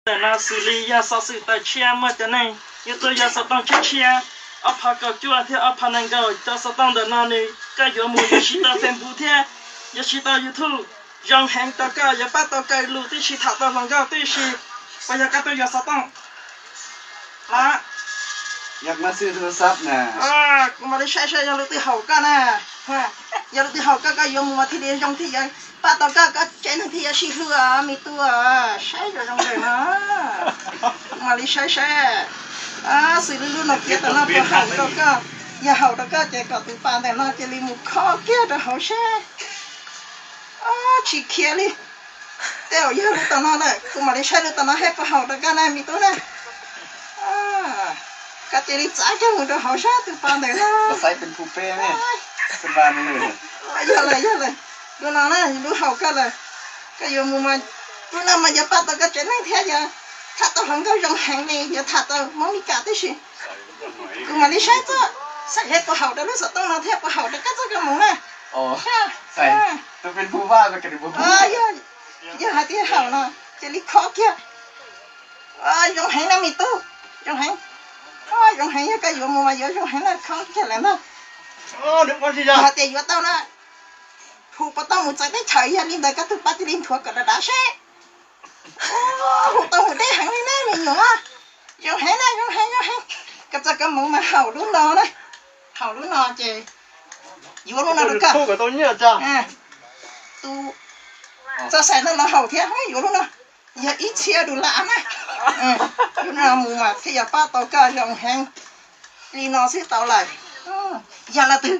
Ntawm no xws li yog xov xwm tawm tshiab muaj cov neeg yuav tuaj yog xov tooj tshiab tshiab, ob phav kaum cuaj thiab ob phav nees nkaum. Cov xov tooj ntawm no nws koj yuav mus yuav tsis tau Facebook thiab yuav tsis tau YouTube. Zoo heev rau koj yuav pab tau koj lus tib si, tham tau hluas nkauj tib si. Puas yog koj tuaj yuav xov tooj? Los, kuv mam li saib saib yog lub twg haum koj na. Yog lub twg haum koj, koj yuav mus mas thiaj li zoo thiaj yuav pab tau koj, koj tsev neeg thiaj yuav sib hlub me tub. Saib zoo zoo nkaus no, kuv mam li saib saib. Xws li lub no kiav tam no puas haum rau koj? Yog haum rau koj ces kom tus pas ntawm no cia li mus khob kiag rau hauv seb. Tsis khiav li. Tej zaum yog lub tam no lawm, kuv mam li saib lub tam no seb puas haum rau koj na me tub na. Koj cia li txav kiag mus rau hauv sab tus pas ntawm no. Yog lawm, yog lawm. Lub no na lub haum koj lawm. Koj yuav mus mas, lub no mas yuav pab tau koj tsev neeg thiab yuav tham tau hluas nkauj zoo heev li, yuav tham tau Hmoob Mes Kas tib si. Kuv mam li saib txog, saib seb puas haum rau lub xov tooj no thiab puas haum rau koj txoj kev mus na. Yog hais tias haum no cia li khob kiag. Zoo heev na me tub, zoo heev. Zoo heev, yog koj yuav mus mas yuav zoo heev na, khob kiag lawm ntag. Hais tias yuav tau na, hu puas tau mus txawv teb chaws, yog li ntawd koj tus pas cia li nthuav kom dav dav seb. Hu tau mus deb heev li na me nyuam. Zoo heev na, zoo heev, zoo heev. Koj txoj kev mus mas haum lub no na. Haum lub no ces yuav lub no rau koj. Tus txoj xaim no los haum thiab, yuav lub no. Yog ib txhiab dus lam na. Lub no mus mas thiaj yuav pab tau koj zoo heev. Li no xwb tau lawm. Yog lawm twg?